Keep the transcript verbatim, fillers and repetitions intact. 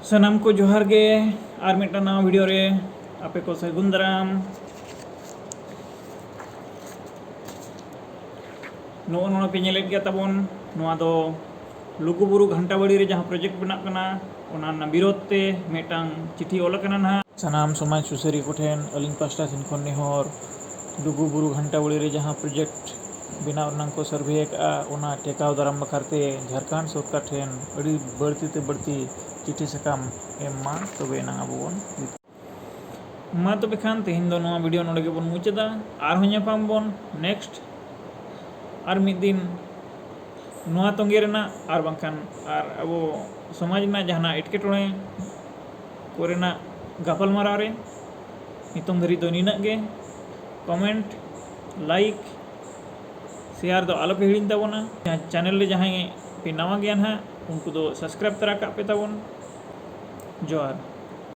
ᱥᱟᱱᱟᱢ ᱠᱚ ᱡᱚᱦᱟᱨ ᱜᱮ᱾ ᱟᱨ ᱢᱤᱫᱴᱟᱝ ᱱᱟᱣᱟ ᱵᱷᱤᱰᱤᱭᱳ ᱨᱮ ᱟᱯᱮ ᱠᱚ ᱥᱟᱹᱜᱩᱱ ᱫᱟᱨᱟᱢ᱾ ᱱᱚᱜᱼᱚ ᱱᱚᱰᱮ ᱯᱮ ᱧᱮᱞᱮᱫ ᱜᱮᱭᱟ ᱛᱟᱵᱚᱱ, ᱱᱚᱣᱟ ᱫᱚ ᱞᱩᱜᱩᱵᱩᱨᱩ ᱜᱷᱟᱱᱴᱟᱵᱟᱲᱤ ᱨᱮ ᱡᱟᱦᱟᱸ ᱯᱨᱚᱡᱮᱠᱴ ᱵᱮᱱᱟᱜ ᱠᱟᱱᱟ, ᱚᱱᱟ ᱨᱮᱱᱟᱜ ᱵᱤᱨᱳᱫᱷ ᱛᱮ ᱢᱤᱫᱴᱟᱝ ᱪᱤᱴᱷᱤ ᱚᱞ ᱟᱠᱟᱱᱟ ᱱᱟᱦᱟᱜ᱾ ᱥᱟᱱᱟᱢ ᱥᱚᱢᱟᱡᱽ ᱥᱩᱥᱟᱹᱨᱤᱭᱟᱹ ᱠᱚᱴᱷᱮᱱ ᱟᱹᱞᱤᱧ ᱯᱟᱥᱴᱟ ᱥᱮᱱ ᱠᱷᱚᱱ ᱱᱮᱦᱚᱨ, ᱞᱩᱜᱩᱵᱩᱨᱩ ᱜᱷᱟᱱᱴᱟᱵᱟᱲᱤ ᱨᱮ ᱡᱟᱦᱟᱸ ᱯᱨᱚᱡᱮᱠᱴ ᱵᱮᱱᱟᱣ ᱨᱮᱱᱟᱜ ᱠᱚ ᱥᱟᱨᱵᱷᱮ ᱟᱠᱟᱫᱼᱟ, ᱚᱱᱟ ᱴᱮᱠᱟᱣ ᱫᱟᱨᱟᱢ ᱵᱟᱠᱷᱨᱟᱛᱮ ᱡᱷᱟᱲᱠᱷᱚᱸᱰ ᱥᱚᱨᱠᱟᱨ ᱴᱷᱮᱱ ᱟᱹᱰᱤ ᱵᱟᱹᱲᱛᱤ ᱛᱮ ᱵᱟᱹᱲᱛᱤ ᱪᱤᱴᱷᱤ ᱥᱟᱠᱟᱢ ᱮᱢ ᱢᱟ, ᱛᱚᱵᱮ ᱮᱱᱟᱝ ᱟᱵᱚ ᱵᱚᱱ ᱡᱤᱛᱟᱹᱜᱼᱟ᱾ ᱢᱟ ᱛᱚᱵᱮ ᱠᱷᱟᱱ ᱛᱮᱦᱮᱧ ᱫᱚ ᱱᱚᱣᱟ ᱵᱷᱤᱰᱤᱭᱳ ᱱᱚᱰᱮ ᱜᱮᱵᱚᱱ ᱢᱩᱪᱟᱹᱫᱟ᱾ ᱟᱨᱦᱚᱸ ᱧᱟᱯᱟᱢ ᱵᱚᱱ ᱱᱮᱠᱥᱴ ᱟᱨ ᱢᱤᱫ ᱫᱤᱱ ᱱᱚᱣᱟ ᱛᱚᱸᱜᱮ ᱨᱮᱱᱟᱜ ᱟᱨ ᱵᱟᱝᱠᱷᱟᱱ ᱟᱨ ᱟᱵᱚ ᱥᱚᱢᱟᱡᱽ ᱨᱮᱱᱟᱜ ᱡᱟᱦᱟᱱᱟᱜ ᱮᱴᱠᱮᱴᱚᱬᱮ ᱠᱚᱨᱮᱱᱟᱜ ᱜᱟᱯᱟᱞᱢᱟᱨᱟᱣ ᱨᱮ᱾ ᱱᱤᱛᱚᱝ ᱫᱷᱟᱹᱨᱤᱡ ᱫᱚ ᱱᱤᱱᱟᱹᱜ ᱜᱮ᱾ ᱠᱚᱢᱮᱱᱴ, ᱞᱟᱭᱤᱠ, ᱥᱮᱭᱟᱨ ᱫᱚ ᱟᱞᱚᱯᱮ ᱦᱤᱲᱤᱧ ᱛᱟᱵᱚᱱᱟ᱾ ᱪᱮᱱᱮᱞ ᱨᱮ ᱡᱟᱦᱟᱸᱭ ᱯᱮ ᱱᱟᱣᱟ ᱜᱮᱭᱟ ᱱᱟᱦᱟᱜ, ᱩᱱᱠᱩ ᱫᱚ ᱥᱟᱵᱥᱠᱨᱟᱭᱤᱵ ᱛᱚᱨᱟ ᱠᱟᱜ ᱯᱮ ᱛᱟᱵᱚᱱ᱾ ᱡᱚᱦᱟᱨ᱾